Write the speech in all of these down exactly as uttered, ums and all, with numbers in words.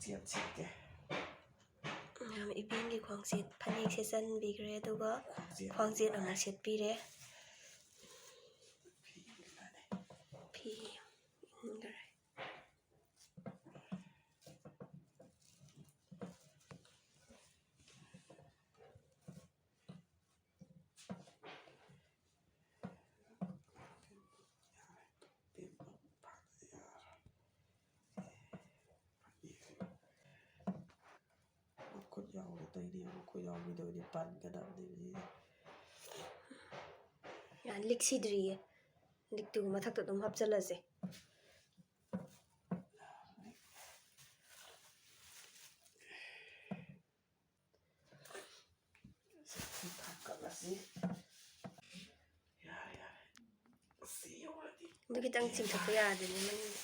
ꯈ꯭ꯋꯥꯡꯖꯦꯠ ꯁꯦꯠꯀꯦ꯫ ꯃꯌꯥꯝ ꯏꯕꯦꯟꯒꯤ ꯈ꯭ꯋꯥꯡꯖꯦꯠ ꯐꯅꯦꯛ ꯁꯦꯠꯆꯟꯕꯤꯈ꯭ꯔꯦ, ꯑꯗꯨꯒ ꯈ꯭ꯋꯥꯡꯖꯦꯠ ꯈ꯭ꯋꯥꯡꯖꯦꯠ ꯑꯃꯨꯛ ꯁꯦꯠꯄꯤꯔꯦ꯫ ꯐꯤ ꯏꯟꯈꯔꯦ꯫ ꯃꯈꯨꯠ ꯌꯥꯎꯕꯗꯩꯗꯤ, ꯃꯈꯨꯠ ꯌꯥꯎꯕꯤꯗ ꯑꯣꯏꯗꯤ ꯄꯟꯒꯗꯕꯅꯤ꯫ ꯌꯥ, ꯂꯤꯛꯁꯤꯗ꯭ꯔꯤꯌꯦ꯫ ꯂꯤꯛꯇꯨ ꯃꯊꯛꯇ ꯑꯗꯨꯝ ꯍꯥꯞꯆꯜꯂꯁꯦ꯫ ꯊꯥꯡꯀꯠꯂꯁꯤ꯫ ꯌꯥꯔꯦ, ꯌꯥꯔꯦ꯫ ꯑꯁꯤ ꯌꯧꯔꯗꯤ ꯑꯗꯨ ꯈꯤꯇꯪ ꯆꯤꯡꯊꯣꯛꯄ ꯌꯥꯗꯦꯅꯦ ꯃꯅꯤꯡꯗ꯫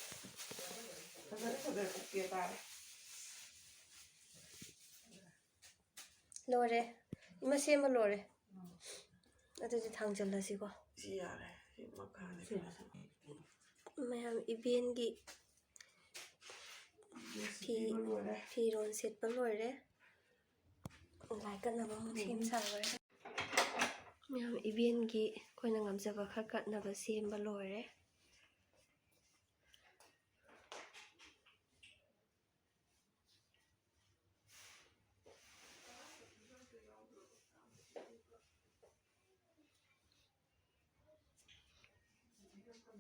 ꯐꯖꯔꯦ, ꯐꯖꯔꯦ, ꯑꯣꯀꯦ ꯇꯥꯔꯦ꯫ ꯂꯣꯏꯔꯦ꯫ ꯏꯃꯥ, ꯁꯦꯝꯕ ꯂꯣꯏꯔꯦ꯫ ꯑꯗꯨꯗꯤ ꯊꯥꯡꯖꯜꯂꯁꯤꯀꯣ꯫ ꯁꯤ ꯌꯥꯔꯦ꯫ ꯁꯤ ꯃꯈꯥꯗ ꯈꯔ ꯁꯨꯝ꯫ ꯃꯌꯥꯝ ꯏꯕꯦꯟꯒꯤ ꯐꯤ, ꯁꯤꯕ ꯂꯣꯏꯔꯦ꯫ ꯐꯤꯔꯣꯟ ꯁꯦꯠꯄ ꯂꯣꯏꯔꯦ꯫ ꯂꯥꯏ ꯀꯠꯅꯕ ꯑꯃꯨꯛ ꯁꯦꯝ ꯁꯥꯈ꯭ꯔꯦ꯫ ꯃꯌꯥꯝ ꯏꯕꯦꯟꯒꯤ ꯑꯩꯈꯣꯏꯅ ꯉꯝꯖꯕ ꯈꯔ ꯀꯠꯅꯕ ꯁꯦꯝꯕ ꯂꯣꯏꯔꯦ꯫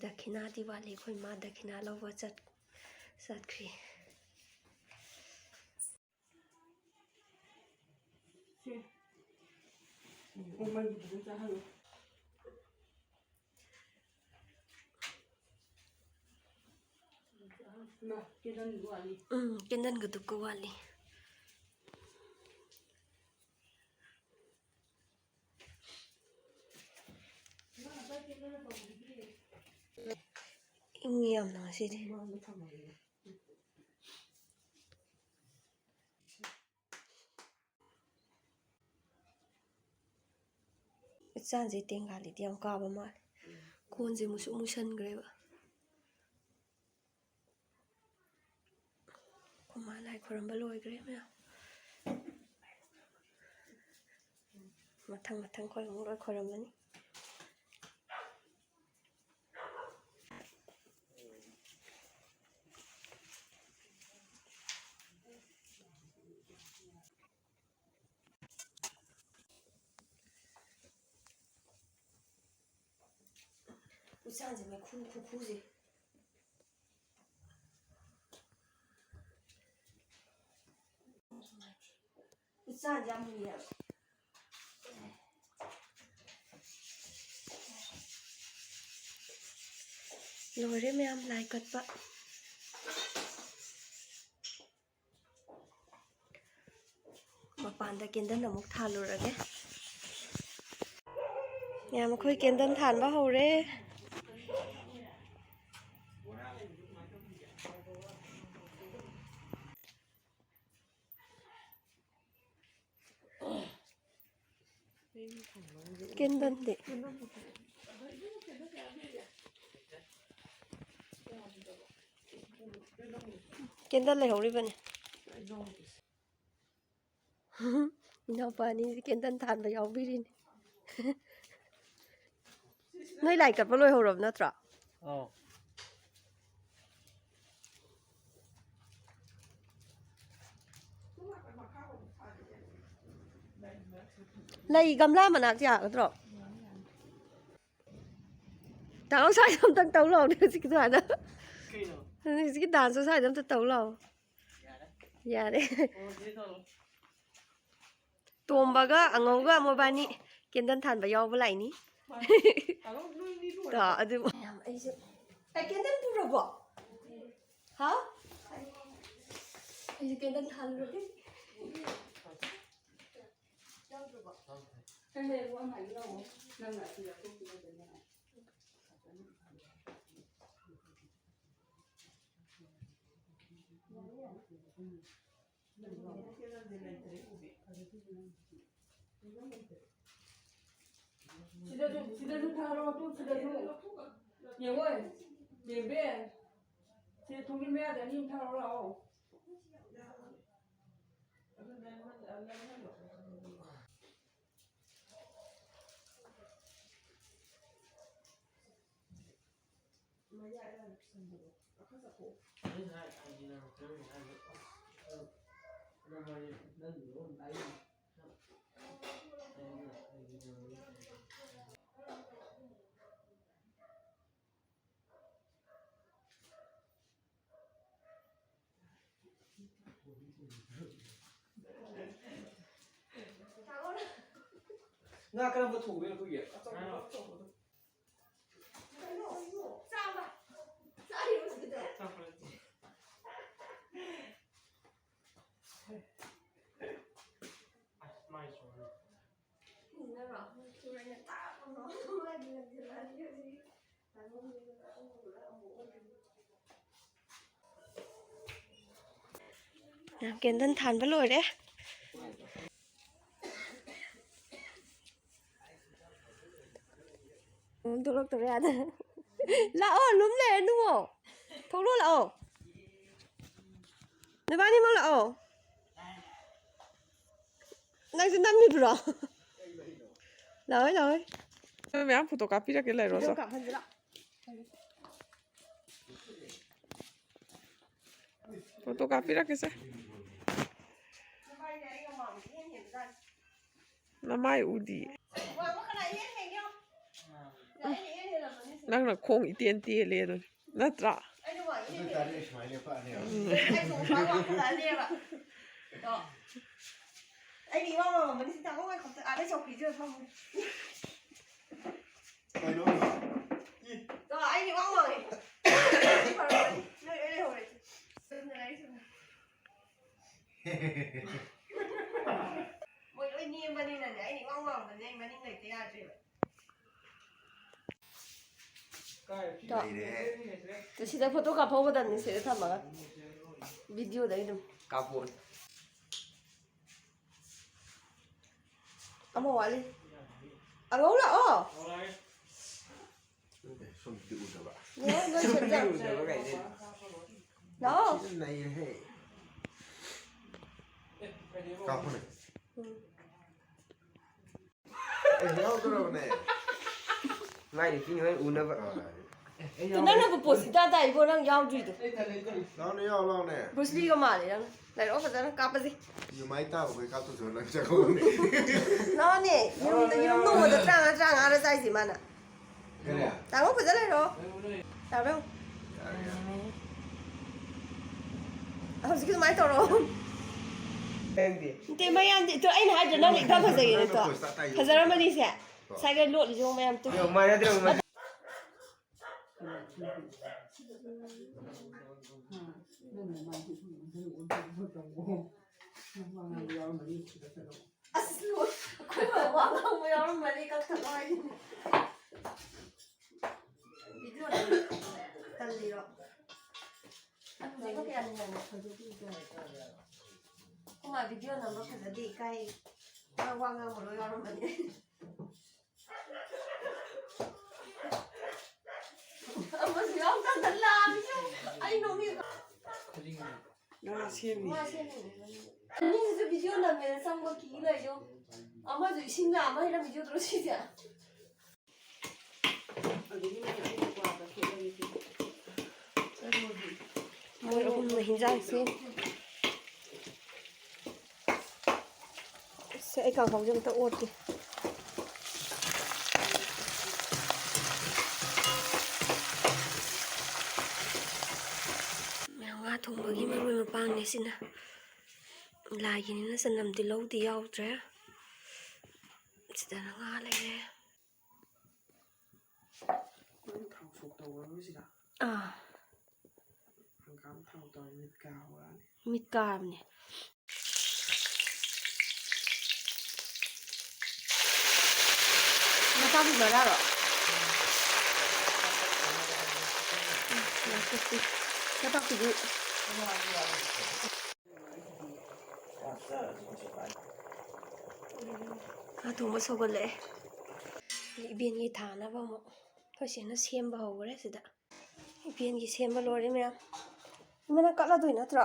ꯗꯈꯤꯅꯥꯗꯤ ꯋꯥꯠꯂꯤ, ꯑꯩꯈꯣꯏ ꯃꯥ ꯗꯈꯤꯅꯥ ꯂꯧꯕ ꯆꯠ-, ꯆꯠꯈ꯭ꯔꯤ꯫ ꯁꯦ꯫ ꯎꯝ, ꯃꯩꯗꯨ ꯐꯖꯅ ꯆꯥꯍꯜꯂꯨ꯫ ꯏꯃꯥ, ꯀꯦꯟꯗꯜꯗꯨ ꯋꯥꯠꯂꯤ꯫ ꯎꯝ, ꯀꯦꯟꯗꯜꯒ ꯙꯨꯞꯀ ꯋꯥꯠꯂꯤ꯫ ꯏꯪꯉꯤ ꯌꯥꯝꯅ ꯉꯁꯤꯗꯤ꯫ ꯏꯆꯥꯁꯦ ꯇꯦꯡꯒꯥꯂꯤꯗꯤ ꯌꯥꯝ ꯀꯥꯕ ꯃꯥꯜꯂꯦ꯫ ꯀꯣꯟꯁꯦ ꯃꯨꯁꯨꯛ ꯃꯨꯁꯟꯈ꯭ꯔꯦꯕ꯫ ꯑꯩꯈꯣꯏ ꯃꯥ ꯂꯥꯏ ꯈꯣꯏꯔꯝꯕ ꯂꯣꯏꯈ꯭ꯔꯦ ꯃꯌꯥꯝ꯫ ꯃꯊꯪ ꯃꯊꯪ ꯑꯩꯈꯣꯏ ꯑꯃꯨꯛ ꯂꯣꯏ ꯈꯣꯏꯔꯝꯃꯅꯤ꯫ ꯎꯆꯥꯟꯁꯦ ꯃꯩꯈꯨ ꯈꯨꯈꯨꯁꯦ꯫ ꯎꯆꯥꯟꯁꯦ ꯌꯥꯝ ꯃꯨꯏꯌꯦꯕ꯫ ꯂꯣꯏꯔꯦ ꯃꯌꯥꯝ ꯂꯥꯏ ꯀꯠꯄ꯫ ꯃꯄꯥꯟꯗ ꯀꯦꯟꯗꯜ ꯑꯃꯨꯛ ꯊꯥꯜꯂꯨꯔꯒꯦ꯫ ꯃꯌꯥꯝ ꯑꯩꯈꯣꯏ ꯀꯦꯟꯗꯜ ꯊꯥꯟꯕ ꯍꯧꯔꯦ꯫ ꯀꯦꯟꯗꯜꯗꯤ꯫ ꯀꯦꯟꯗꯜ ꯂꯩꯍꯧꯔꯤꯕꯅꯤ꯫ ꯏꯅꯥꯎꯄꯥ ꯑꯅꯤꯁꯤ ꯀꯦꯟꯗꯜ ꯊꯥꯟꯕ ꯌꯥꯎꯕꯤꯔꯤꯅꯤ꯫ ꯅꯣꯏ ꯂꯥꯏ ꯀꯠꯄ ꯂꯣꯏꯍꯧꯔꯕ ꯅꯠꯇ꯭ꯔꯣ? ꯑꯧ꯫ ꯂꯩ ꯒꯝꯂꯥ ꯃꯅꯥꯛꯇ ꯌꯥꯒꯗ꯭ꯔꯣ? ꯇꯥꯃꯣ ꯁ꯭ꯋꯥꯏꯗ ꯑꯝꯇꯪ ꯇꯧ ꯂꯥꯛꯑꯣꯅꯦ ꯍꯧꯖꯤꯛꯀꯤꯗꯣ ꯍꯥꯟꯅ꯫ ꯀꯩꯅꯣ? ꯍꯧꯖꯤꯛꯀꯤ ꯗꯥꯟꯁꯇꯣ ꯁ꯭ꯋꯥꯏꯗ ꯑꯝꯇ ꯇꯧ ꯂꯥꯛꯑꯣ꯫ ꯌꯥꯔꯦ꯫ ꯌꯥꯔꯦ꯫ ꯑꯣ, ꯁꯤ ꯇꯧꯔꯣ꯫ ꯇꯣꯝꯕꯒ ꯑꯉꯧꯒ ꯃꯕꯥꯅꯤ ꯀꯦꯟꯗꯜ ꯊꯥꯟꯕ ꯌꯥꯎꯕ ꯂꯥꯛꯏꯅꯤ꯫ ꯃꯥꯅꯦ꯫ ꯇꯥꯃꯣ, ꯅꯣꯏ ꯑꯅꯤ ꯂꯣꯏꯔꯦ꯫ ꯇꯣ, ꯑꯗꯨ ꯃꯌꯥꯝ ꯑꯩꯁꯦ꯫ ꯑꯦ, ꯀꯦꯟꯗꯜ ꯄꯨꯔꯕꯣ? ꯍꯥ? ꯑꯩꯁꯦ ꯀꯦꯟꯗꯜ ꯊꯥꯜꯂꯨꯔꯒꯦ꯫ ꯌꯥꯎꯗ꯭ꯔꯕꯣ? ꯍꯦ, ꯍꯦ, ꯋꯥ ꯉꯥꯏꯒꯦ ꯂꯥꯛꯑꯣ꯫ ꯅꯪꯅ ꯑꯁꯤ ꯂꯧꯊꯣꯛꯈꯤꯕꯗꯅꯦ꯫ ꯁꯤꯗꯁꯨ, ꯁꯤꯗꯁꯨ ꯊꯥꯔꯣ, ꯇꯨ ꯁꯤꯗꯁꯨ꯫ ꯌꯦꯡꯉꯣ, ꯌꯦꯡꯕ ꯌꯥꯏ꯫ ꯁꯤ ꯊꯣꯡꯖꯤꯟ ꯃꯌꯥꯗ ꯑꯅꯤ ꯑꯃ ꯊꯥꯔꯣ ꯂꯥꯛꯑꯣ꯫ ꯉꯥ ꯀꯔꯝꯕ ꯊꯣꯡꯗꯣꯏꯅꯣ ꯑꯩꯈꯣꯏꯒꯤ? ꯑꯆꯧꯕꯗꯣ, ꯑꯆꯧꯕꯗꯣ꯫ ꯆꯥꯕ꯫ ꯆꯥꯔꯤꯕꯁꯤꯗ꯫ ꯆꯥꯎꯈꯠꯂꯛꯇꯦ꯫ ꯑꯁ, ꯃꯥꯏ ꯁꯣꯔꯤ꯫ ꯏꯟꯅꯔꯣ? ꯁꯣꯔꯤꯅ ꯇꯥꯛ ꯑꯃ ꯃꯥꯒꯤ ꯂꯪꯁꯤꯜꯂꯛꯑꯗꯤ ꯍꯧꯖꯤꯛ ꯇꯥꯡꯉꯝꯗꯣꯏꯅ ꯇꯥꯡꯉꯝꯗꯣꯏꯅ ꯑꯃꯨꯛ ꯑꯣꯏꯗꯣꯏꯅꯤ꯫ ꯀꯦꯟꯗꯜ ꯊꯥꯟꯕ ꯂꯣꯏꯔꯦ꯫ ꯎꯝ, ꯊꯣꯛꯂꯛꯇꯕ ꯌꯥꯗꯦ꯫ ꯂꯥꯛꯑꯣ, ꯂꯨꯝ ꯂꯩꯔꯅꯨꯋꯣ꯫ ꯊꯣꯛꯂꯛꯑꯣ, ꯂꯥꯛꯑꯣ꯫ ꯅꯕꯥꯅꯤꯃꯛ ꯂꯥꯛꯑꯣ꯫ ꯅꯪꯁꯨ ꯅꯝꯃꯤꯕ꯭ꯔꯣ? ꯂꯥꯛꯑꯣꯏ, ꯂꯥꯛꯑꯣꯏ꯫ ꯅꯣꯏ ꯃꯌꯥꯝ ꯐꯣꯇꯣ ꯀꯥꯞꯄꯤꯔꯛꯀꯦ, ꯂꯩꯔꯣ, ꯆꯣ꯫ ꯐꯣꯇꯣ ꯀꯥꯞꯍꯟꯁꯤ, ꯂꯥꯛꯑꯣ꯫ ꯐꯣꯇꯣ ꯀꯥꯞꯄꯤꯔꯛꯀꯦꯁꯦ꯫ ꯅꯃꯥꯏ ꯎꯗꯤ꯫ ꯅꯪꯅ ꯈꯣꯡ ꯏꯇꯦꯟ ꯇꯦꯜꯂꯦ ꯑꯗꯨꯅꯤ, ꯅꯠꯇ꯭ꯔꯥ? ꯑꯗꯨ ꯑꯣꯏꯇꯥꯔꯗꯤ ꯑꯩ ꯁꯨꯃꯥꯏꯅ ꯂꯦꯞꯄꯛꯑꯅꯦꯕ꯫ ꯎꯝ꯫ ꯑꯩꯗꯤ ꯏꯋꯥ ꯃꯥꯟꯕꯅꯤ, ꯁꯤ ꯇꯥꯃꯣ ꯉꯥꯏꯈꯣ, ꯑꯥꯗ ꯆꯧꯀ꯭ꯔꯤꯁꯤꯗ ꯐꯝꯃꯨ꯫ ꯀꯩꯅꯣ? ꯏ꯫ ꯇꯣ, ꯑꯩꯗꯤ ꯏꯋꯥ ꯃꯥꯜꯂꯦ꯫ ꯅꯣꯏ ꯂꯣꯏ ꯂꯩꯍꯧꯔꯦ꯫ ꯃꯣꯏ ꯂꯣꯏ ꯅꯦꯝꯕꯅꯤꯅꯅꯦ, ꯑꯩꯅ ꯏꯋꯥꯡ ꯋꯥꯡꯕꯅꯤꯅ ꯑꯩ ꯃꯅꯤꯡ ꯂꯩꯇ ꯌꯥꯗ꯭ꯔꯦꯕ꯫ ꯇꯣ꯫ ꯂꯩꯔꯦꯍꯦ꯫ ꯇꯣ, ꯁꯤꯗ ꯐꯣꯇꯣ ꯀꯥꯞꯍꯧꯒꯗꯕꯅꯤ, ꯁꯤꯗ ꯊꯝꯃꯒ꯫ ꯚꯤꯗꯤꯑꯣꯗ ꯑꯩ ꯑꯗꯨꯝ꯫ ꯀꯥꯞꯄꯣ꯫ ꯑꯃ ꯋꯥꯠꯂꯤ꯫ ꯑꯉꯧ ꯂꯥꯛꯑꯣ꯫ ꯁꯣꯝꯗꯗꯤ ꯎꯗꯕ꯫ ꯅꯦ, ꯅꯣꯏ ꯁꯦꯝꯖ-, ꯎꯗꯕ ꯀꯥꯏꯗꯩ꯫ ꯂꯥꯛꯑꯣ꯫ ꯊꯤꯅ ꯅꯩꯔꯦꯍꯦ꯫ ꯀꯥꯞꯄꯨꯅꯦ꯫ ꯎꯝ꯫ ꯑꯦ, ꯌꯥꯎꯗꯣꯔꯕꯅꯦ꯫ ꯃꯥꯏ ꯅꯨꯄꯤꯅ ꯍꯣꯔꯦꯟ ꯎꯅꯕ꯫ ꯑꯥ꯫ ꯑꯗꯨ ꯅꯪꯅꯕꯨ ꯄꯣꯁ ꯏꯇꯥ ꯇꯥꯏꯕꯣ, ꯅꯪ ꯌꯥꯎꯗ꯭ꯔꯤꯗꯣ꯫ ꯂꯥꯎꯅꯦ, ꯌꯥꯎ, ꯂꯥꯎꯅꯦ꯫ ꯕ꯭ꯔꯨꯁ ꯂꯤꯒ ꯃꯥꯜꯂꯦ ꯅꯪ꯫ ꯂꯩꯔꯛꯑꯣ, ꯐꯖꯅ ꯀꯥꯞꯄꯁꯤ꯫ ꯌꯨꯃꯥꯏ ꯇꯥꯕꯈꯣꯏ ꯀꯥꯞꯇꯣꯏꯁꯨ ꯅꯪ ꯆꯠꯈ꯭ꯔꯣꯅꯦ꯫ ꯂꯥꯎꯅꯦ, ꯌꯦꯔꯨꯝꯗ, ꯌꯦꯔꯨꯝ ꯅꯣꯡꯃꯗ ꯇꯔꯥꯃꯉꯥ, ꯇꯔꯥꯃꯉꯥꯔ ꯆꯥꯏꯁꯦ ꯃꯥꯅ꯫ ꯀꯔꯤ? ꯇꯥꯃꯣ, ꯐꯖꯅ ꯂꯩꯔꯣ꯫ ꯇꯥꯕ꯭ꯔꯣ? ꯌꯥꯔꯦ, ꯌꯥꯔꯦ꯫ ꯍꯧꯖꯤꯛꯀꯤ ꯑꯗꯨꯃꯥꯏꯅ ꯇꯧꯔꯣ꯫ ꯅꯪꯗꯤ? ꯅꯠꯇꯦ, ꯃꯌꯥꯝꯗꯤ, ꯇꯣ, ꯑꯩꯅ ꯍꯥꯏꯗ꯭ꯔꯣ, ꯅꯪꯅ ꯏꯐ ꯐꯖꯩꯌꯦꯅ, ꯇꯣ꯫ ꯅꯪꯅ ꯄꯣꯁ ꯇꯥ ꯇꯥꯏ꯫ ꯐꯖꯔꯝꯃꯅꯤ ꯁꯦ꯫ ꯉꯁꯥꯏꯒ ꯂꯣꯠꯂꯤꯁꯦ ꯃꯌꯥꯝ, ꯇꯣ꯫ ꯌꯥꯝ ꯃꯥꯟꯅꯗ꯭ꯔꯣ? ꯑꯁ, ꯂꯣꯏ꯫ ꯑꯩꯈꯣꯏ ꯋꯥ ꯉꯥꯡꯕ ꯌꯥꯎꯔꯝꯃꯅꯤ, ꯀꯛꯊꯠꯂꯣ ꯍꯥꯏꯁꯤꯅꯤ꯫ ꯚꯤꯗꯤꯑꯣꯗ ꯇꯜꯂꯤꯔꯣ? ꯑꯗꯨꯅꯦ ꯀꯌꯥ ꯅꯨꯡꯉꯥꯏꯅ ꯐꯖꯗꯦ꯫ ꯑꯩꯈꯣꯏ ꯃꯥ ꯚꯤꯗꯤꯑꯣ ꯅꯝꯕ ꯐꯖꯗꯦ, ꯏꯀꯥꯏ꯫ ꯃꯥ ꯋꯥ ꯉꯥꯡꯕ ꯂꯣꯏ ꯌꯥꯎꯔꯝꯃꯅꯤ꯫ ꯑꯃꯁꯨ ꯌꯥꯎꯗꯅ ꯂꯥꯛꯑꯕꯁꯨ ꯑꯩ ꯅꯣꯛꯅꯤꯡ-, ꯉꯥ ꯁꯦꯝꯃꯤ꯫ ꯉꯥ ꯁꯦꯝꯃꯤ꯫ ꯑꯅꯤꯁꯤꯁꯨ ꯚꯤꯗꯤꯑꯣ ꯅꯝꯃꯦꯅ ꯆꯪꯕ ꯀꯤ ꯂꯩꯌꯣ꯫ ꯑꯃꯁꯨ ꯏꯁꯤꯡ ꯂꯥꯛꯑꯃ ꯍꯩꯔꯝꯃꯤꯁꯨ ꯎꯗ꯭ꯔꯣ ꯁꯤꯁꯦ? ꯃꯣꯏ ꯑꯍꯨꯝꯅ ꯍꯤꯟꯖꯥꯡꯁꯦ꯫ ꯑꯁ, ꯑꯩ ꯀꯥꯡꯍꯧꯁꯦ ꯑꯝꯇ ꯑꯣꯠꯀꯦ꯫ ꯉꯥ ꯊꯣꯡꯕꯒꯤ ꯃꯔꯣꯏ ꯃꯄꯥꯡꯅꯦ ꯁꯤꯅ꯫ ꯂꯥꯏꯒꯤꯅꯤꯅ ꯆꯅꯝ ꯇꯤꯜꯍꯧꯗꯤ ꯌꯥꯎꯗ꯭ꯔꯦ꯫ ꯁꯤꯗꯅ ꯉꯥ ꯂꯩꯔꯦ꯫ ꯅꯪ ꯊꯥꯎ ꯁꯣꯛ ꯇꯧꯔꯔꯣꯏꯁꯤꯔ? ꯑꯥ꯫ ꯍꯪꯒꯥꯝ ꯊꯥꯎ ꯇꯧꯔ ꯃꯤꯠ ꯀꯥ ꯍꯧꯔꯛꯑꯅꯤ꯫ ꯃꯤꯠ ꯀꯥꯔꯕꯅꯦ꯫ ꯅꯄꯥꯛꯄꯤ ꯃꯔꯥꯔꯣ? ꯎꯝ, ꯅꯄꯥꯛꯄꯤ꯫ ꯅꯄꯥꯛꯄꯤꯗꯤ꯫ ꯉꯥ ꯊꯣꯡꯕ ꯁꯧꯒꯠꯂꯛꯑꯦ꯫ ꯏꯕꯦꯟꯒꯤ ꯊꯥꯅꯕ ꯑꯃꯨꯛ ꯑꯩꯈꯣꯏ ꯆꯦꯅ ꯁꯦꯝꯕ ꯍꯧꯈ꯭ꯔꯦ ꯁꯤꯗ꯫ ꯏꯕꯦꯟꯒꯤ ꯁꯦꯝꯕ ꯂꯣꯏꯔꯦ ꯃꯌꯥꯝ꯫ ꯏꯃꯥ, ꯅꯪ ꯀꯠꯂꯗꯣꯏ ꯅꯠꯇ꯭ꯔꯣ?